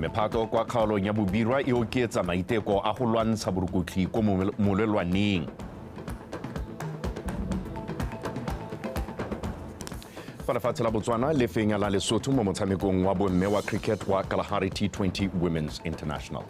Mephato kwa kgaolong ya Bobirwa e oketsa maiteko a go lwantsha borukutlhi ko molelwaneng. Fa lefatshe la Botswana le fenya la Lesotho mo motshamekong wa bomme wa cricket wa Kalahari T20 Women's International.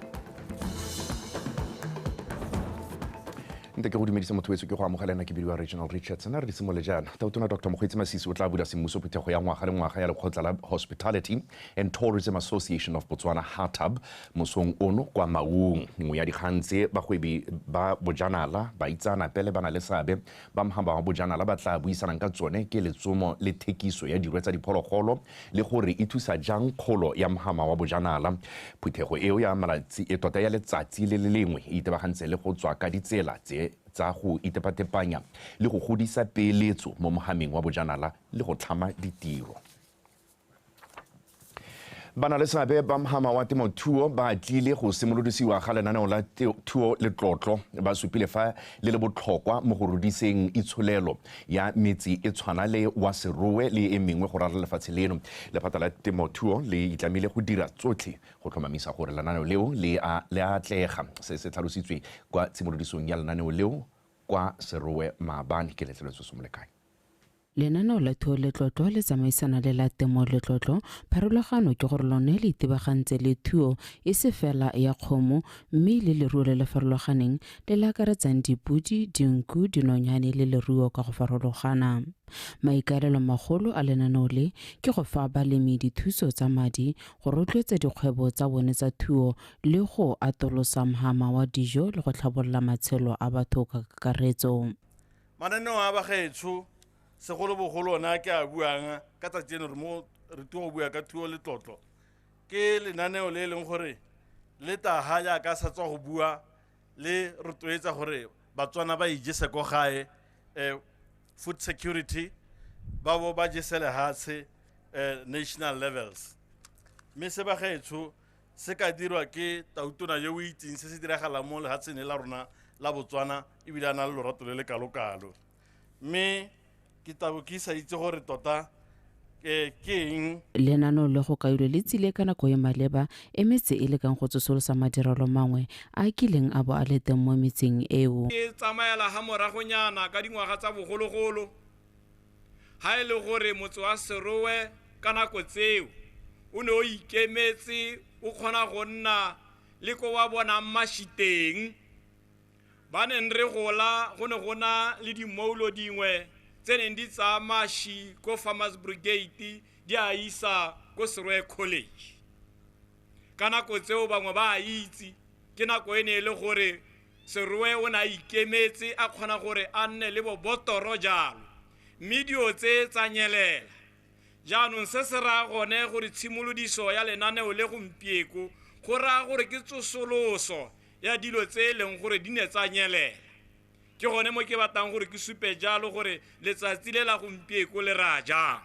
Nte ke go dumedisa motho wetso, ke go amogelena, ke bidiwa Regional Richardson. A re di simole jaana. Tautona Dr Mokgweetsi Masisi o tla bula semmuso phuthego ya ngwaga le ngwaga ya lekgotla la Hospitality and Tourism Association of Botswana, HATAB, mosong ono kwa Maung. Nngwe ya dikgang tse bagwebi ba bojanala, baitseanape le ba na le seabe ba mhaba wa bojanala ba tla buisanang ka tsone ke letsomo le thekiso ya dirwe tsa diphologolo le gore e thusa jang kgolo ya mhama wa bojanala. Phuthego eo ya malatsi e tota ya letsatsi le le lengwe e itebagantse le go tswa ka ditsela tse tsa go itepatepanya le go godisa peeletso mo mohameng wa bojanala le go tlhama ditiro. Ba na le seabe ba mhama wa temothuo ba tlile go simolodisiwa ga lenaneo la thuo letlotlo. Ba supile fa le le botlhokwa mo go rudiseng itsholelo ya metse e tshwana le wa Serowe le e mengwe go ralala lefatshe leno. Lephata la temothuo le itlamile go dira tsotlhe go tlhomamisa gore lenaneo leo le a atlega. Se se tlhalositswe kwa tshimolodisong ya lenaneo leo kwa Serowe maabane. Ke Letleletswe Somolekae. Lenaneo la thuo letlotlo le tsamaisana le la temo letlotlo. Pharologano ke gore lone le itebagantse le thuo e se fela ya kgomo, mme le leruo le le farologaneng le le akaretsang dipodi, dinku, dinonyane le leruo ka go farologana. Maikaelelo magolo a lenaneo le ke go fa balemi dithuso tsa madi go rotloetsa dikgwebo tsa bone tsa thuo le go atolosa mhama wa dijo le go tlhabolola matshelo a batho ka kakaretso. Mananeo a bagaetsho, segolobogolo ona ke a buang ka tsatsi eno, re mo re tlo go bua ka thuo letlotlo, ke lenaneo le e leng gore le taga jaaka sa tswa go bua le rotloetsa gore Batswana ba ijese ko gae, food security, ba bo ba jese lehatshe, national levels. Mme se bagaetsho se ka dirwa ke tautona yo o itseng se se diragalang mo lehatsheng le la rona la Botswana, ebile a na le lorato le le kalo-kalo. Mme ke tabo ke sa itse gore tota ke eng. Lenaneo le go kailwe le tsile ka nako e maleba e metse e lekang go tsosolosa madirelo mangwe a kileng a bo a le teng mo metseng eo. Ke tsamaela ha moragonyana ka dingwaga tsa bogologolo, ha e le gore motse wa Serowe ka nako tseo o ne o ikemetse, o kgona go nna le ko wa bonang mašiteng. Ba neng re gola go ne go na le dimoulo dingwe tse neng di tsaya maši ko Farmers Brigade di a isa ko Serowe College. Ka nako tseo bangwe ba a itse, ke nako e ne e le gore Serowe o ne a ikemetse, a kgona gore a nne le bobotoro jalo, mme dio tse tsa nyelela. Jaanong se se raya gone gore tshimolodiso ya lenaneo le gompieko go raya gore ke tsosoloso ya dilo tse e leng gore di ne tsa nyelela. Ke gone mo ke batlang gore ke supe jalo gore letsatsi le la gompieko le raya jang.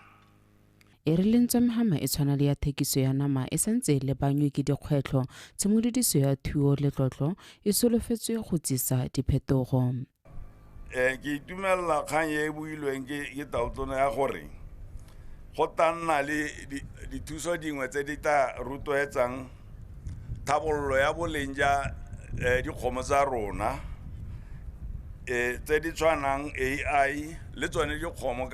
E re le ntswa mehama e tshwana le ya thekiso ya nama e santse e lebanywe ke dikgwetlho, tshimolodiso ya thuo letlotlo e solofetswe go tsisa diphetogo. Ke itumelela kgang e e builweng ke tautona ya gore go tla nna le dithuso dingwe tse di tla rotloetsang tlhabololo ya boleng ja dikgomo tsa rona, tse di tshwanang AI le tsone dikgomo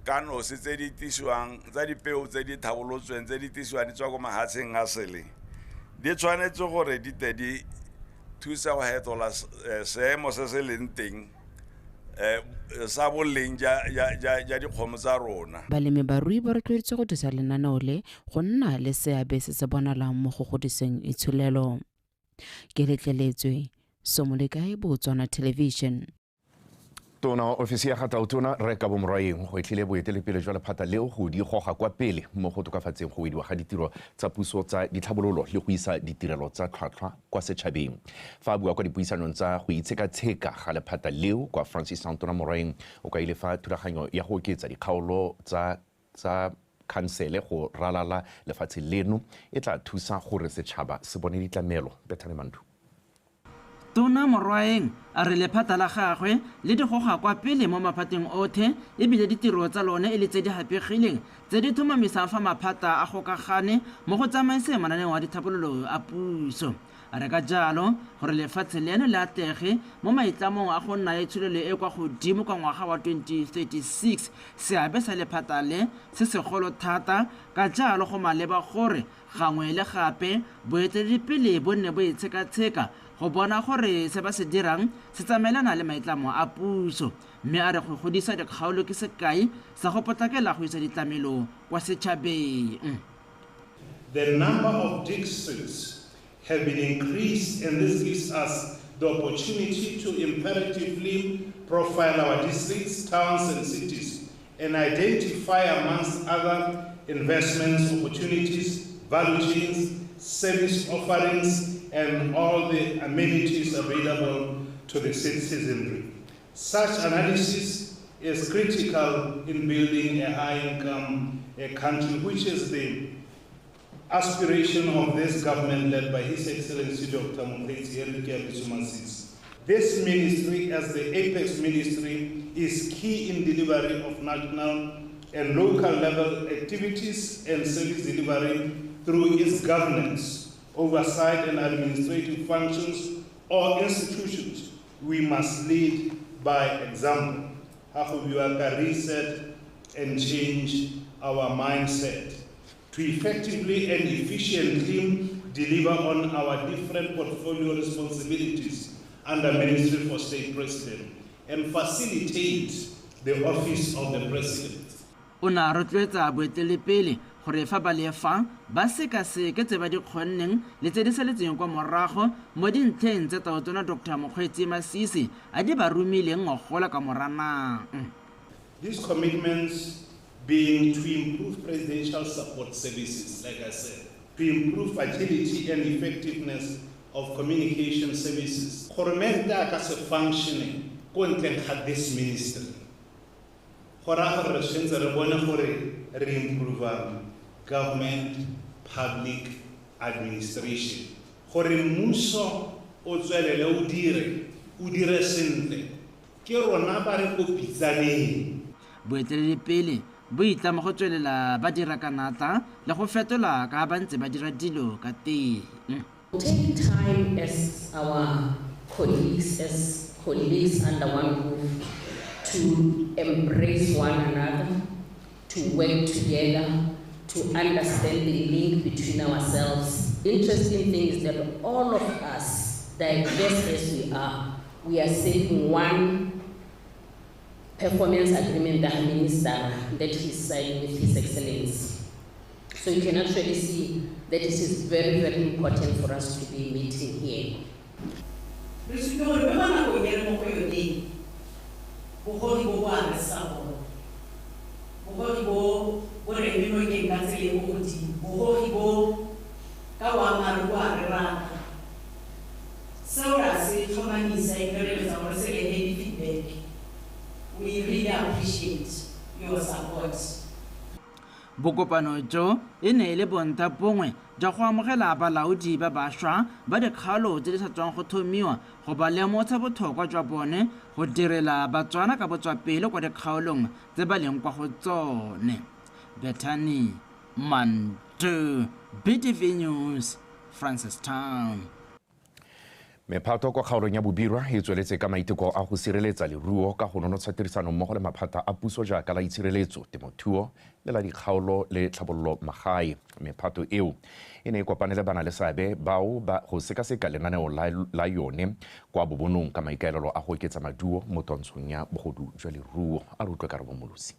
ka nosi tse di tlisiwang tsa dipeo tse di tlhabolotsweng tse di tlisiwang di tswa ko mahatsheng a sele, di tshwanetse gore di tle di thusa go fetola seemo se se leng teng sa boleng ja dikgomo tsa rona. Balemi barui ba rotloeditswe go dirisa lenaneo le go nna le seabe se se bonalang mo go godiseng itsholelo. Ke Letleletswe Somolekae, Botswana Television. Tona ofisi ya ga Tautona Rre Kabo Morwaeng go etlile boeteledipele jwa lephata leo go di goga kwa pele mo go tokafatseng go wediwa ga ditiro tsa puso tsa ditlhabololo le go isa ditirelo tsa tlhwatlhwa kwa setšhabeng. Fa a bua kwa dipuisanong tsa go itshekatsheka ga lephata leo kwa Francistown, Tona Morwaeng o kaile fa thulaganyo ya go oketsa dikgaolo tsa khansele go ralala lefatshe leno e tla thusa gore setšhaba se bone ditlamelo. Bethane Mandu. Tona Morwaeng a re lephata la gagwe le di goga kwa pele mo maphateng otlhe ebile ditiro tsa lone e le tse di hapegileng tse di tlhomamisang fa maphata a gokagane mo go tsamaiseng mananeo a ditlhabololo a puso. A re ka jalo gore lefatshe leno le atlege mo maitlamong a go nna le tsholelo e kwa godimo ka ngwaga wa 2036, seabe sa lephata le se segolo thata, ka jalo go maleba gore gangwe le gape boeteledipele bo nne bo itshekatsheka go bona gore se ba se dirang se tsamaelana le maitlamo a puso, mme a re go godisa dikgaolo ke sekai sa go potlakela go isa ditlamelo kwa setšhabeng. The number of districts have been increased, and this gives us the opportunity to imperatively profile our districts, towns and cities and identify, amongst other investments, opportunities, value chains, service offerings, and all the amenities available to the citizenry. Such analysis is critical in building a high-income country, which is the aspiration of this government led by His Excellency Dr. Mokgweetsi Eric Keabetswe Masisi. This ministry, as the apex ministry, is key in delivery of national and local level activities and service delivery through its governance, oversight and administrative functions or institutions. We must lead by example. How we can reset and change our mindset to effectively and efficiently deliver on our different portfolio responsibilities under Ministry for State President and facilitate the office of the President. O ne a rotloetsa boeteledipele gore fa ba le fa ba sekaseke tse ba di kgonneng le tse di saletseng kwa morago mo dintlheng tse Tautona Dr. Mokgweetsi Masisi a di ba romileng ngogola ka Moranang. These commitments being to improve presidential support services, like I said, to improve agility and effectiveness of communication services. Goromente a ka se functioning ko ntleng ga this ministry. Go raya gore re tshwanetse re bone gore re improve government public administration. Gore mmuso o tswelele o dire sentle, ke rona ba re ko pitsaneng. Boeteledipele bo itlama go tswelela ba dira ka natla le go fetola ka ba ntse ba dira dilo ka teng. Take time as our colleagues, as colleagues under one roof, to embrace one another, to work together, to understand the link between ourselves. Interesting thing is that all of us, diverse as we are saving one performance agreement that minister that he signed with His Excellency. So you can actually see that it is very, very important for us to be meeting here. We really appreciate your support. Bokopano jo e ne e le bonta bongwe jwa go amogela balaodi ba bašwa ba dikgaolo tse di sa tswang go thomiwa go ba lemotsha botlhokwa jwa bone go direla Batswana ka botswapele kwa dikgaolong tse ba leng kwa go tsone. Bethany Mantu, BTV News, Francistown. Mephato kwa kgaolong ya Bobirwa e tsweletse ka maiteko a go sireletsa leruo ka go nonotsha tirisano mmogo le maphata a puso jaaka la itshireletso, temothuo le la dikgaolo le tlhabololo magae. Mephato eo e ne e kopane le bana le seabe bao ba go sekaseka lenaneo la yone kwa Bobonong ka maikaelelo a go oketsa maduo mo twantshong ya bogodu jwa leruo. A re utlwe Karabo Molosi.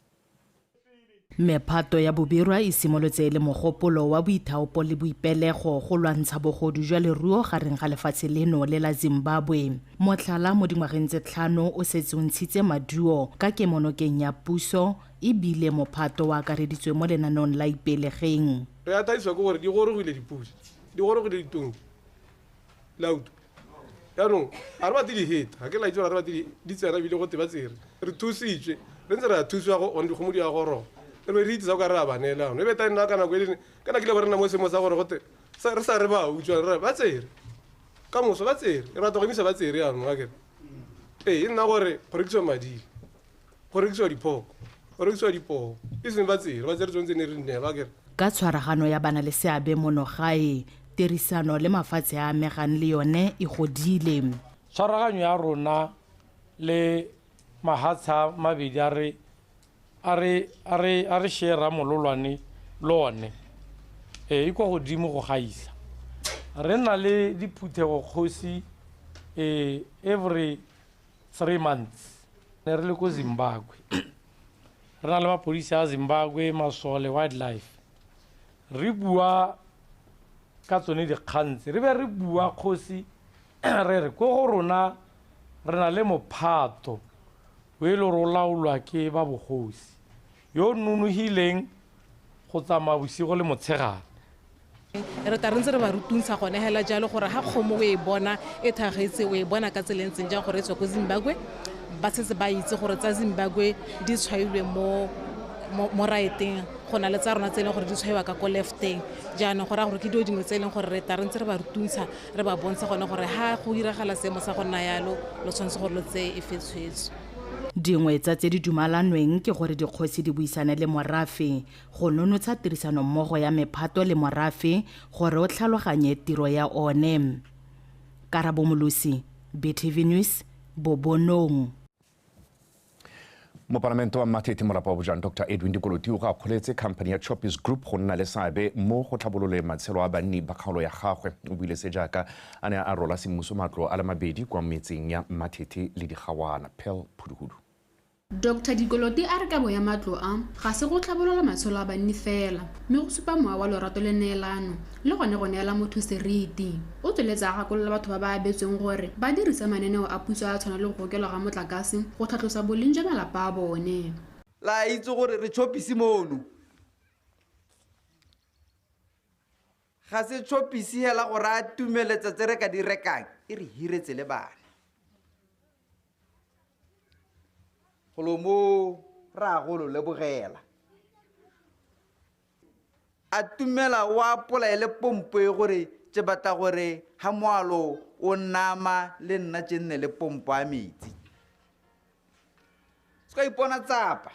Mephato ya Bobirwa e simolotse le mogopolo wa boithaopo le boipelego go lwantsha bogodu jwa leruo gareng ga lefatshe leno le la Zimbabwe. Motlhala mo dingwageng tse 5 o setse o ntshitse maduo ka kemonokeng ya puso ebile mophato wa akareditswe mo lenaneong la Ipelegeng. Re ataisiwa ke gore di gorogile dipudi, di gorogile ditonki, lauto. Jaanong ga re batle di heta, ga ke la itse gore ga re batle di tsena ebile gote ba tsere. Re thusitswe, re ntse re a thusiwa gone dikgomo di a goroga. Re re itse ka re a ba neela e be ta nna ka nako e leng kana kile ba rena mo seemo sa gore gote re sa re ba utswa re ba tsere. Ka moso ba tsere, re batla go emisa ba tsere jaanong akere. Ee, e nna gore go rekisiwa madila, go rekisiwa diphoko, go rekisiwa dipoo, e seng ba tsere, ba tsere tsone tse ne re nneela akere. Ka tshwaragano ya bana le seabe mono gae, tirisano le mafatshe a amegang le yone e godile. Tshwaraganyo ya rona le mahatshe a mabedi a re share mololwane le one e kwa godimo go gaisa. Re na le diphuthego kgosi every 3 months. Ne re le ko Zimbabwe, re na le mapodisi a Zimbabwe, masole, wildlife. Re bua ka tsone dikgang tse, re be re bua kgosi re re ko go rona re na le mophato o e le gore o laolwa ke ba bogosi yo nonogileng go tsamaya bosigo le motshegare. Re tla re ntse re ba rutuntsha gone hela jalo gore ga kgomo o e bona e thagetse, o e bona ka tsela e ntseng jang gore e tswa ko Zimbabwe, ba setse ba itse gore tsa Zimbabwe di tshwailwe mo righteng, go na le tsa rona tse e leng gore di tshwaiwa ka ko lefteng. Jaanong go raya gore ke dilo dingwe tse e leng gore re tla re ntse re ba rutuntsha, re ba bontsha gone gore ha go diragala seemo sa go nna yalo, lo tshwanetse gore lo tseye efe tshwetso. Dingwe tsa tse di dumalanweng ke gore dikgosi di buisane le morafe go nonotsha tirisanommogo ya mephato le morafe gore o tlhaloganye tiro ya one. Karabo Molosi, BTV News, Bobonong. Mopalamente wa Mmathethe Molapa wa Bojang Dr Edwin Dikoloti o akgoletse company ya Choppies Group go nna le seabe mo go tlhabololeng matshelo a banni ba kgaolo ya gagwe. O buile se jaaka a ne a rola semmuso matlo a le mabedi kwa metseng ya Mmathethe le Digawana. Pearl Phuduhudu. Dr Dikoloti a re kabo ya matlo a ga se go tlhabolola matshelo a banni fela, mme go supa mowa wa lorato le neelano le gone go neela motho seriti. O tsweletse a gakolola batho ba ba abetsweng gore ba dirise mananeo a puso a tshwana le go gokelwa ga motlakase go tlhatlosa boleng jwa malapa a bone. La itse gore re Choppies mono, ga se Choppies hela gore a tumeletsa tse re ka di rekang, e re hiretse le bana. Golo mo ra golo lebogela. A tumela wa pola ele pompo e gore tse batla gore ha moalo o nama le nna tse nne le pompo a metsi. Se ka ipona tsapa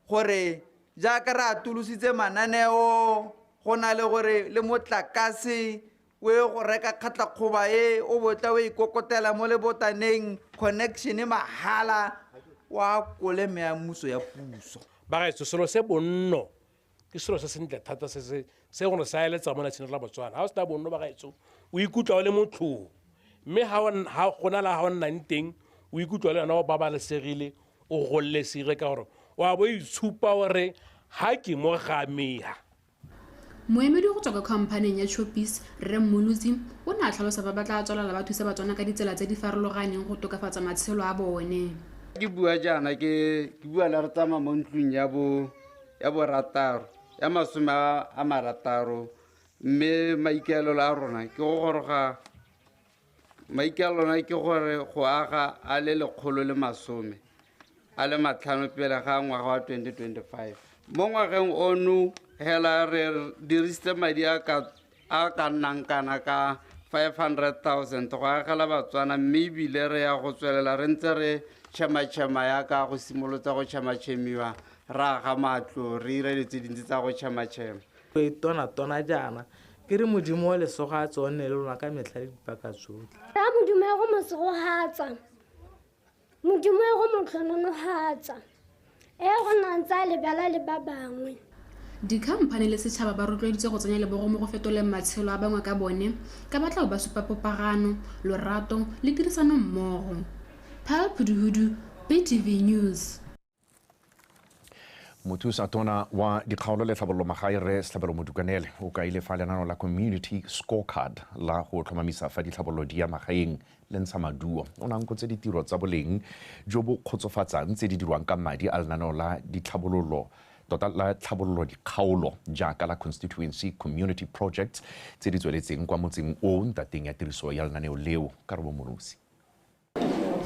gore jaaka re atolositse mananeo go na le gore le motlakase o ye go reka kgatlakgoba e o botla o ikokotela mo lebotaneng, connection e mahala wa koleme ya mmuso ya puso. Bagaetsho, selo se bonno ke selo se sentle thata se se gore sa eletsa mo lefatsheng la Botswana. Ha o sena bonno bagaetsho, o ikutlwa o le motlhong, mme ha go na le ha o nnang teng o ikutlwa le yona o babalesegile, o gololesegile ka gore o a bo itshupa gore ha ke mo gamea. Moemedi go tswa kwa khamphaneng ya Choppies, Rre Mmolotsi, o ne a tlhalosa fa ba tla tswelela ba thusa Batswana ka ditsela tse di farologaneng go tokafatsa matshelo a bone. Ke bua jaana ke bua le re tsamaya mo ntlong ya borataro, ya 60, mme maikaelelo a rona ke go goroga, maikaelelo ke gore go aga a le 150 pele ga ngwaga wa 2025. Mo ngwageng ono hela re dirisitse madi a ka nnang kana ka 500,000 go agela Batswana, mme ebile re ya go tswelela re ntse re tšhematšhema yaka go simolotsa go tšhematšhemiwa, re aga matlo, re ira dilo tse dintsi tsa go tšhematšhema. E tona-tona jaana ke re Modimo wa lesogo a tsone le lona ka metlha le dipaka tsotlhe. Ra Modimo ya go mo segogatsa, Modimo ya go mo tlhononogatsa, e go nna ntse a lebala le ba bangwe. Dikhamphane le setšhaba ba rotloeditswe go tsenya lebogo mo go fetoleng matshelo a bangwe ka bone ka ba tla ba supa popagano, lorato le tirisanommogo. Pearl Phuduhudu, BTV News. Mothusa tona wa dikgaolo le tlhabololo magae Rre Setlhabelo Modukanele o kaile fa lenaneo la Community Scorecard la go tlhomamisa fa ditlhabololo di ya magaeng le ntsha maduo. O nankotse ditiro tsa boleng jo bo kgotsofatsang tse di dirwang ka madi a lenaneo la ditlhabololo tota la tlhabololo dikgaolo jaaka la Constituency Community Projects tse di tsweletseng kwa motseng o ntateng ya tiriso ya lenaneo leo. Karabo Molosi.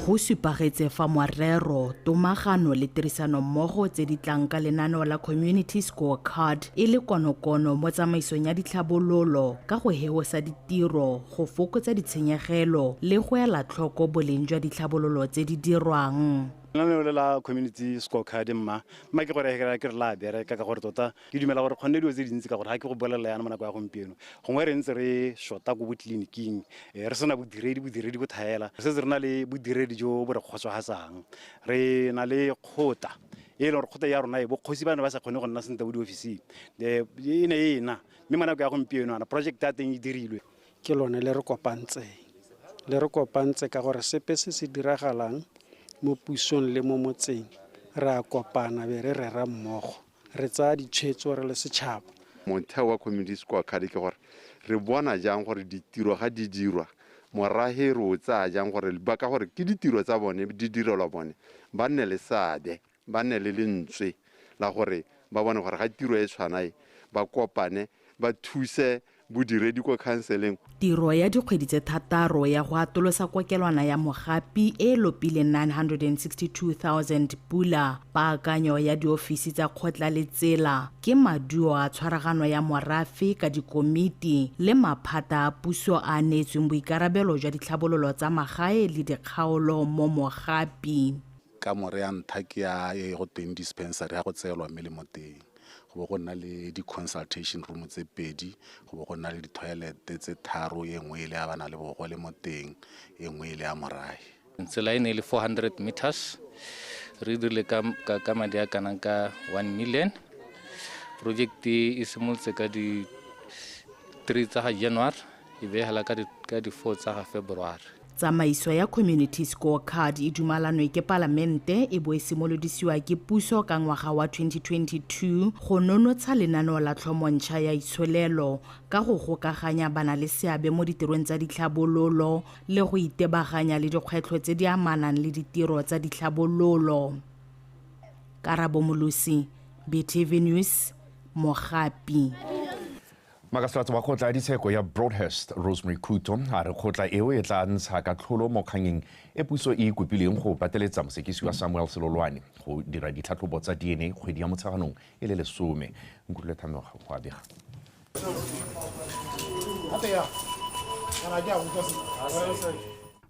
Go supagetse fa morero, tomagano le tirisanommogo tse di tlang ka lenaneo la Community Scorecard e le konokono mo tsamaisong ya ditlhabololo ka go heosa ditiro, go fokotsa ditshenyegelo le go ela tlhoko boleng jwa ditlhabololo tse di dirwang. Lenaneo le la Community Scorecard mma ke gore ke re la bereka ka gore tota ke dumela gore kgonne dilo tse dintsi ka gore ga ke go bolelela yana mo nako ya gompieno gongwe re ntse re shota ko botleliniking, re sena bodiredi bo thaela, re setse re na le bodiredi jo bo re kgotsofatsang, re na le kgota e leng gore kgota ya rona e bokgosi ba ne ba sa kgone go nna sentle bo diofising, e ne e na mme mo nako ya gompieno ana project ya teng e dirilwe. Ke lone le re kopantseng, le re kopantse ka gore sepe se se diragalang mo pusong le mo motseng re a kopana be re rera mmogo, re tsaya ditshwetso re le setšhaba. Motheo wa Community Scorecard ke gore re bona jang gore ditiro ga di dirwa morahe re o tsaya jang gore ba ka gore ke ditiro tsa bone di direlwa bone, ba nne le seabe, ba nne le lentswe la gore ba bone gore ga tiro e tshwana e ba kopane ba thuse bodiredi ko counseling. Tiro ya dikgwedi tse 6 ya go atolosa kokelwana ya Mogapi e lopileng 962,000 pula, paakanyo ya diofisi tsa kgotla le tsela ke maduo a tshwaragano ya morafe ka dikomiti le maphata a puso a neetsweng boikarabelo jwa ditlhabololo tsa magae le dikgaolo mo Mogapi. Kamore ya ntlha ke ya e go teng dispensary ya go tseelwa melemo teng, go bo go nna le di-consultation room tse 2, go bo go nna le di-toilet tse 3, e nngwe e le ya bana le bogole mo teng, e nngwe e le ya morahe. Tsela e ne e le 400 meters, re dirile ka madi a kanang ka 1 million. Project e simolotse ka di 3 tsa ga January, e begela ka di 4 tsa ga February. Tsamaiso ya Community Scorecard e dumalanwe ke palamente e bo e simolodisiwa ke puso ka ngwaga wa 2022 go nonotsha lenaneo la tlhomontšha ya itsholelo ka go gokaganya bana le seabe mo ditirong tsa ditlhabololo le go itebaganya le dikgwetlho tse di amanang le ditiro tsa ditlhabololo. Karabo Molosi, BTV News, Mogapi. Makaselatso wa kgotla ya ditsheko ya Broadhurst Rosemary Khuto a re kgotla eo e tla ntsha katlholo mo kgangeng e puso e ikopileng go pateletsa mosekisi wa Samuel Selolwane go dira ditlhatlhobo tsa DNA kgwedi ya Motsheganong e le 10. Nkutlwe Thamego go a bega.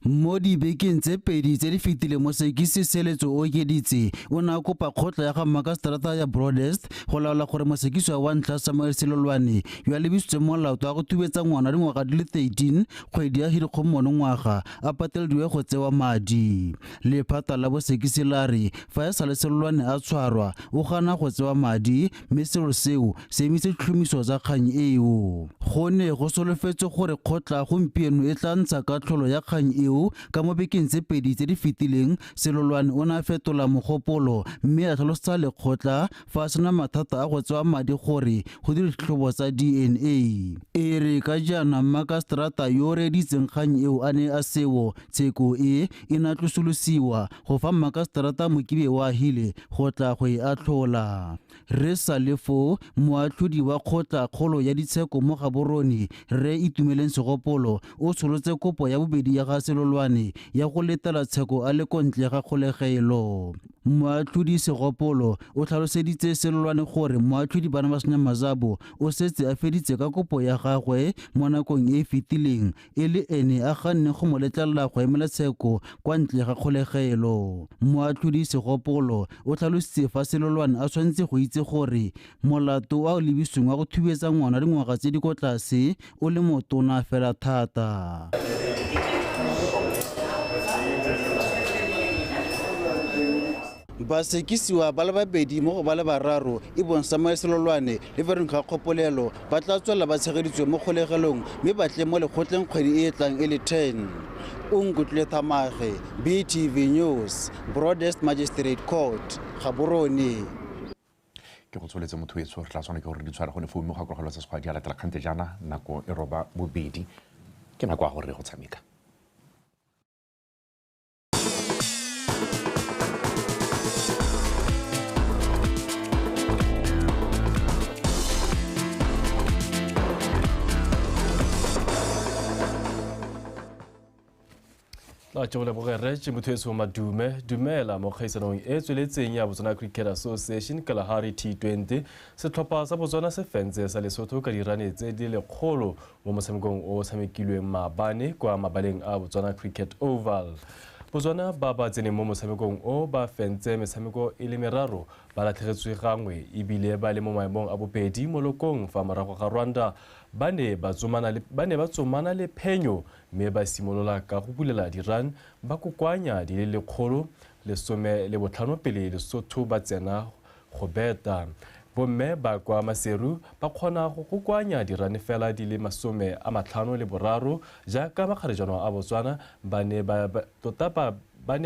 Mo dibekeng tse 2 tse di fetileng mosekisi Seletso Okeditse o ne a kopa kgotla ya ga makaseterata ya Broadhurst go laola gore mosekisiwa wa ntlha Samuel Selolwane yo a lebisitsweng molato wa go thubetsa ngwana dingwaga di le 13 kgwedi ya Hirikgong monongwaga a patelediwe go tsewa madi. Lephata la bosekisi la re fa e sale Selolwane a tshwarwa o gana go tsewa madi mme selo seo se emise ditlhomiso tsa kgang eo. Go ne go solofetswe gore kgotla gompieno e tla ntsha katlholo ya kgang eo ka mo bekeng tse 2 tse di fetileng. Selolwane o ne a fetola mogopolo mme a tlhalosetsa lekgotla fa a sena mathata a go tsewa madi gore go dire ditlhobo tsa DNA. E re ka jaana makaseterata yo o reeditseng kgang eo a ne a seo, tsheko e e ne a tlosolosiwa go fa makaseterata Mokibe wa Hile go tla go e atlhola. Re sa le foo, moatlhodi wa kgotla kgolo ya ditsheko mo Gaborone Rre Itumeleng Segopolo o tsholotse kopo ya bobedi ya ga Selolwane ya go letela tsheko a le ko ntle ga kgolegelo. Moatlhodi Segopolo o tlhaloseditse Selolwane gore moatlhodi Barnabas Nyamazabo o setse a feditse ka kopo ya gagwe mo nakong e e fetileng e le ene a ganne go mo letlelela go emela tsheko kwa ntle ga kgolegelo. Moatlhodi Segopolo o tlhalositse fa Selolwane a tshwanetse go itse gore molato wa o lebisitsweng wa go thubetsa ngwana dingwaga tse di ko tlase o le motona fela thata. Basekisiwa ba le 2 mo go ba le 3 e bong Samuel Selolwane le Veronica Kgopolelo ba tla tswelela ba tshegeditswe mo kgolegelong mme ba tle mo lekgotleng kgwedi e e tlang e le 10. Nkutlwe Thamage, BTV News, Broadhurst Magistrate Court, Gaborone. Ke go tsholetse motho etsho re tla tshwana ke gore di tshware gone foo mme go gakologelwa tsa sekgwa di a latela kgante jaana nako e roba bobedi ke nako ya gore re go tshameka. La tšo leboge re motho eso madume dumela mo kgaisanong e tsweletseng ya Botswana Cricket Association Kalahari T20. Setlhopha sa Botswana se fentse sa Lesotho ka dirane tse di lekgolo mo motshamekong o tshamekilweng maabane kwa mabaleng a Botswana Cricket Oval. Botswana ba ba tseneng mo motshamekong o ba fentse metshameko e le meraro, ba latlhegetswe gangwe ebile ba le mo maemong a bobedi mo lokong fa morago ga Rwanda. Ba ne ba tsomana le phenyo mme ba simolola ka go bulela di-run ba kokoanya di le 115 pele Lesotho ba tsena go beta. Bomme ba kwa Maseru ba kgona go kokoanya dirane fela di le 53 jaaka makgarejwana a Botswana ba ne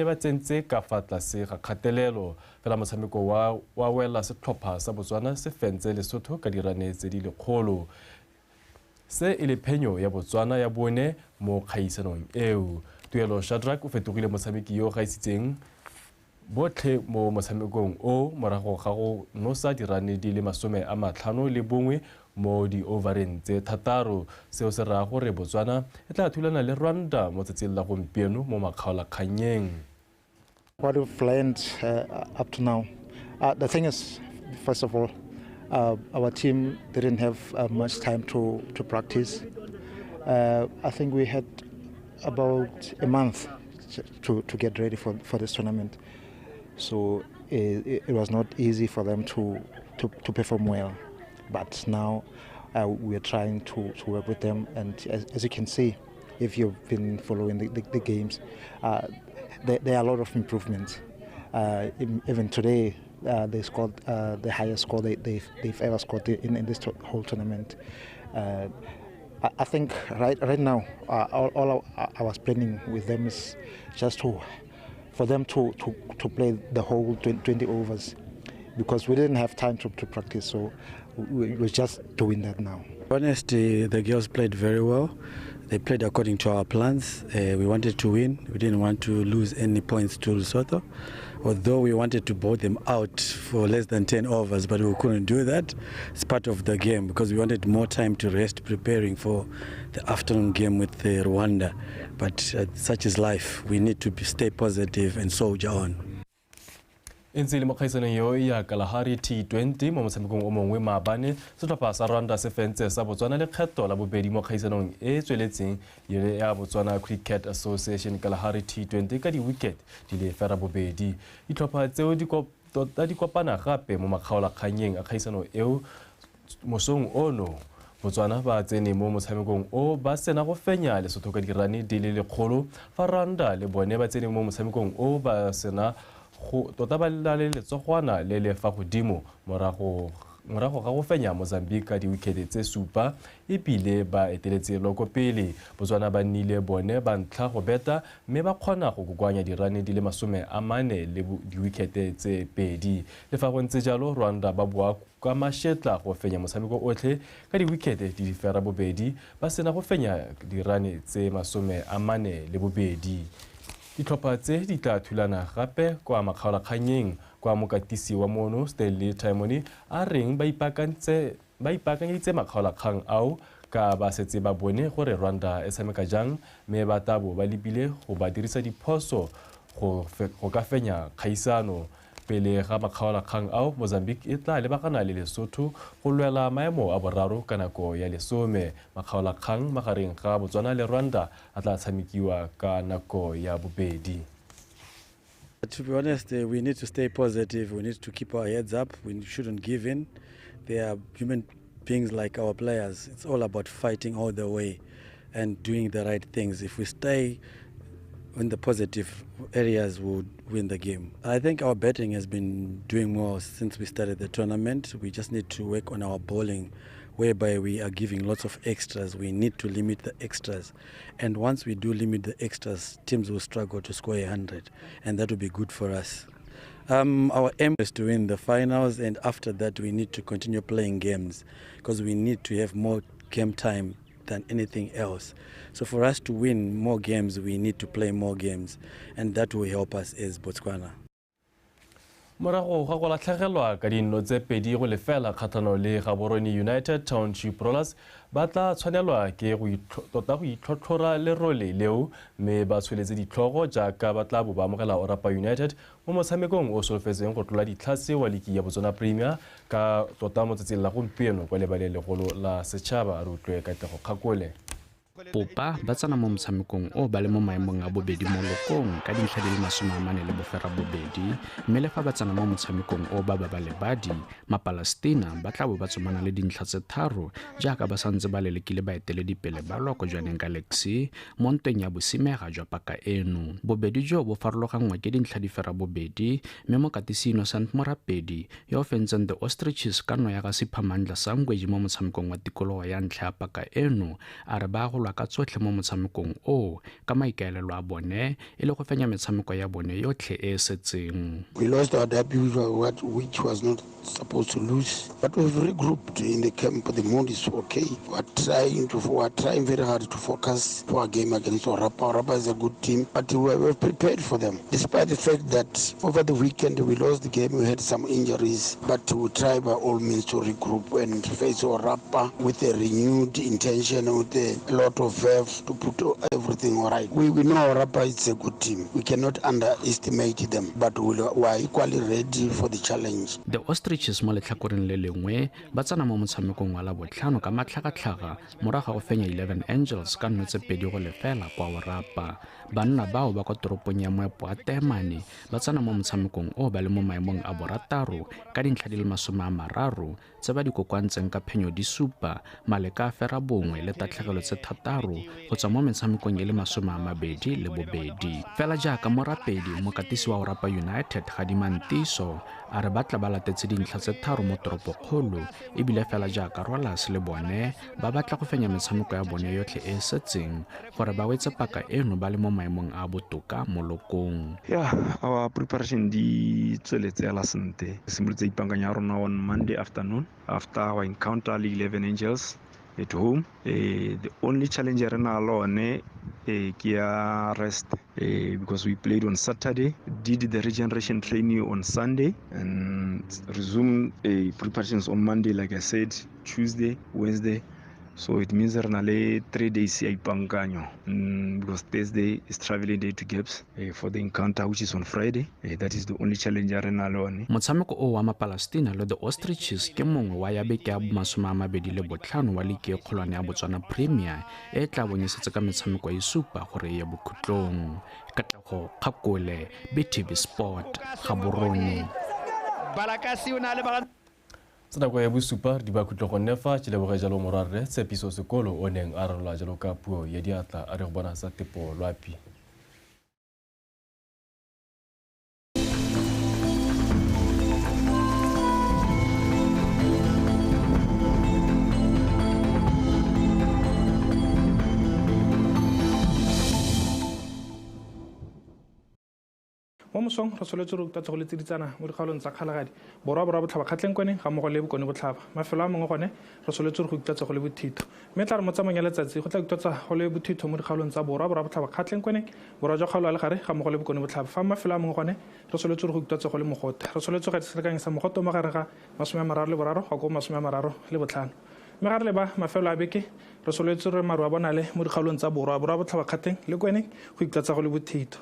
ba tsentse ka fa tlase ga kgatelelo. Fela motshameko wa wela setlhopha sa Botswana se fentse Lesotho ka dirane tse di lekgolo. Se e le phenyo ya Botswana ya bone mo kgaisanong eo. Tuelo Shadrack o fetogile motshameki yo gaisitseng botlhe mo motshamekong o morago ga go nosa dirane di le 51 mo di-overeng tse 6. Seo se raya gore Botswana e tla thulana le Rwanda mo tsatsing la gompieno mo makgaolakgannyeng. What we've learned up to now, the thing is, first of all, our team didn't have much time to practice. I think we had about a month to get ready for this tournament. So it was not easy for them to perform well. But now we are trying to work with them. And as you can see, if you've been following the games, there are a lot of improvements. Even today, they scored the highest score they've ever scored in this whole tournament. I think right now, all I was planning with them is just for them to play the whole 20 overs, because we didn't have time to practice, so we're just doing that now. Honestly, the girls played very well. They played according to our plans. We wanted to win. We didn't want to lose any points to Lesotho, although we wanted to bowl them out for less than 10 overs, but we couldn't do that. It's part of the game because we wanted more time to rest preparing for the afternoon game with Rwanda. But such is life. We need to stay positive and soldier on. E ntse le mo kgaisanong eo ya Kalahari T20 mo motshamekong o mongwe maabane, setlhopha sa Rwanda se fentse sa Botswana lekgetho la bobedi mo kgaisanong e tsweletseng ya Botswana Cricket Association Kalahari T20 ka di-wicket di le 8. Ditlhopha tseo di kopana gape mo makgaolakgannyeng a kgaisano eo mosong ono. Botswana ba tsene mo motshamekong o ba sena go fenya Lesotho ka dirane di le 100, fa Rwanda le bone ba tsene mo motshamekong o ba sena tota ba le letsogwana le le fa godimo morago ga go fenya Mozambique ka di-wicket tse 7 ebile ba eteletse loko pele. Botswana ba nnile bone ba ntlha go beta mme ba kgona go kokoanya dirane di le 40 le di-wicket tse 2. Le fa go ntse jalo, Rwanda ba boa ka mashetla go fenya motshameko otlhe ka di-wicket di 8 ba sena go fenya dirane tse 42. Ditlhopha tse di tla thulana gape kwa makgaolakgannyeng kwa mokatisi wa mono Stanley Timony a reng ba ipaakanyeditse makgaolakgang ao ka ba setse ba bone gore Rwanda e tshameka jang mme ba tabo ba lebile go ba dirisa diphoso go ka fenya kgaisano. Pele ga makgaolakgang ao, Mozambique e tla lebagana le Lesotho go lwela maemo a boraro ka nako ya 10. Makgaolakgang magareng ga Botswana le Rwanda a tla tshamekiwa ka nako ya 2. To be honest, we need to stay positive. We need to keep our heads up. We shouldn't give in. They are human beings like our players. It's all about fighting all the way and doing the right things. If we stay in the positive areas, we'll win the game. I think our batting has been doing well since we started the tournament. We just need to work on our bowling, whereby we are giving lots of extras. We need to limit the extras. And once we do limit the extras, teams will struggle to score 100, and that will be good for us. Our aim is to win the finals, and after that we need to continue playing games because we need to have more game time than anything else. So for us to win more games, we need to play more games, and that will help us as Botswana. Morago ga go latlhegelwa ka dinno tse 2-0 kgatlhanong le Gaborone United, Township Rollers ba tla tshwanelwa ke go tota go itlhotlhora lerole leo, mme ba tsholetse ditlhogo jaaka ba tla bo ba amogela Orapa United mo motshamekong o solofetseng go tlola ditlhase wa liki ya Botswana Premier ka tota mo tsatsing la gompieno kwa lebaleng legolo la setšhaba. Re utlwe Katlego Kgakole. Popa ba tsena mo motshamekong o ba le mo maemong a bobedi mo lokong ka dintlha di le 48, mme le fa ba tsena mo motshamekong o ba babalebadi Mapalestina ba tla bo ba tsomana le dintlha tse 3 jaaka ba santse ba lelekile baeteledipele ba loko jwaneng Galaxy mo ntweng ya bosimega jwa paka eno. Bobedi jo bo farologanngwa ke dintlha di 82, mme mokatisi Innocent Morapedi yo o fentseng The Ostriches ka nno ya ga Siphamandla Sangweji mo motshamekong wa tikologo ya ntlha ya paka eno a re ba go ka tsotlhe mo motshamekong o ka maikaelelo a bone e le go fenya metshameko ya bone yotlhe e e setseng. We lost our derby, which was not supposed to lose, but we've regrouped in the camp. The mood is okay. We are trying very hard to focus for our game against Orapa. Orapa is a good team, but we were prepared for them. Despite the fact that over the weekend we lost the game, we had some injuries, but we try by all means to regroup and face Orapa with a renewed intention, with a lot of verve to put everything all right. We know Orapa is a good team. We cannot underestimate them, but we are equally ready for the challenge. The Ostriches mo letlhakoreng le lengwe ba tsena mo motshamekong wa Labotlhano ka matlhagatlhaga morago ga go fenya 11 Angels ka 2-0 kwa Orapa. Banna bao ba kwa toropong ya Moepo wa Teemane ba tsena mo motshamekong o ba le mo maemong a borataro ka dintlha di le 30 tse ba di kokoantseng ka phenyo di 7, maleka a 9 le tatlhegelo tse 6 go tswa mo metshamekong e le 22. Fela jaaka Morapedi, mokatisi wa Orapa United Gadimantiso a re ba tla ba latetse dintlha tse 3 mo toropokgolo, ebile fela jaaka Rollers le bone ba batla go fenya metshameko ya bone yotlhe e e setseng gore ba wetse paka eno ba le mo maemong a botoka mo lokong. Yeah, our preparation di tsweletse hela sentle. Re simolotse ipaakanya ya rona on Monday afternoon after our encounter le 11 Angels at home. The only challenge re na le one ke ya rest, because we played on Saturday, did the regeneration training on Sunday, and resumed preparations on Monday, like I said, Tuesday, Wednesday. So it means re na le 3 days ya ipaankanyo, because Thursday is traveling day to Gaps for the encounter, which is on Friday. That is the only challenge re na le one. Motshameko o wa Mapalestina le The Ostriches ke mongwe wa ya beke ya 25 wa liki e kgolwane ya Botswana Premier e tla bong e setse ka metshameko e 7 gore e ye bokhutlong. Katlego Kgakole, BTV Sport, Gaborone. Balakasi o na le ba Nako ya bosupa di ba khutlo gonne fa ke leboge jalo morwarre Tshepiso Sekolo o neng a ralola jalo ka puo ya diatla a re go bona sa tepo loapi. Mo mosong re soletse re utlwa go le tsiditsana mo dikgaolong tsa Kgalagadi, Borwa, Borwa Botlhaba, Kgatleng Kweneng ga mmogo le Bokone Botlhaba. Mafelo a mangwe gone re soletse re go utlwa go le bothitho, mme tla re mo tsamaong ya letsatsi go tla utlwa go le bothitho mo dikgaolong tsa Borwa, Borwa Botlhaba, Kgatleng Kweneng, Borwa jwa kgaolo ya Legare ga mmogo le Bokone Botlhaba. Fa mafelo a mangwe gone re soletse re go utlwa go le mogote, re soletse go selekanyo sa mogote mo gare ga 33 go ko 35. Mme ga re leba mafelo a beke re soletse re maru a bonale mo dikgaolong tsa Borwa, Borwa Botlhaba, Kgatleng le Kweneng go utlwa go le bothitho.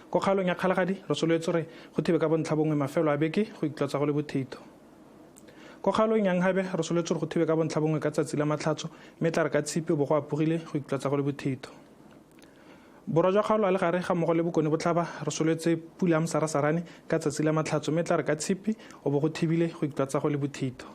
Ko kgaolong ya Kgalagadi re soletse re go thibe ka bontlha bongwe mafelo a beke go itlotsa go le bothitho. Ko kgaolong ya Nhabe re soletse re go thibe ka bontlha bongwe ka tsatsi la Matlhatso, mme tla re ka Tshipi bo go apogile go itlotsa go le bothitho. Borwa jwa kgaolo ya Legare ga mmogo le Bokone Botlhaba re soletse pula ya mosarasarane ka tsatsi la Matlhatso, mme tla re ka Tshipi o bo go thibile go itlotsa go le bothitho.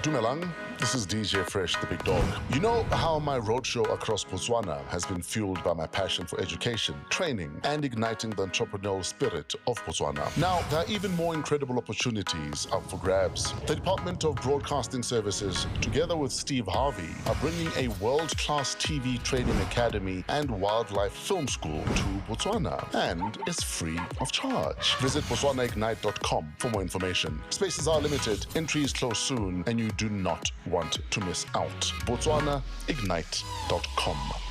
Dumelang, This is DJ Fresh, the big dog. You know how my roadshow across Botswana has been fueled by my passion for education, training, and igniting the entrepreneurial spirit of Botswana. Now, there are even more incredible opportunities up for grabs. The Department of Broadcasting Services, together with Steve Harvey, are bringing a world-class TV training academy and wildlife film school to Botswana, and it's free of charge. Visit botswanaignite.com for more information. Spaces are limited, entries close soon, and you do not want to miss out. BotswanaIgnite.com.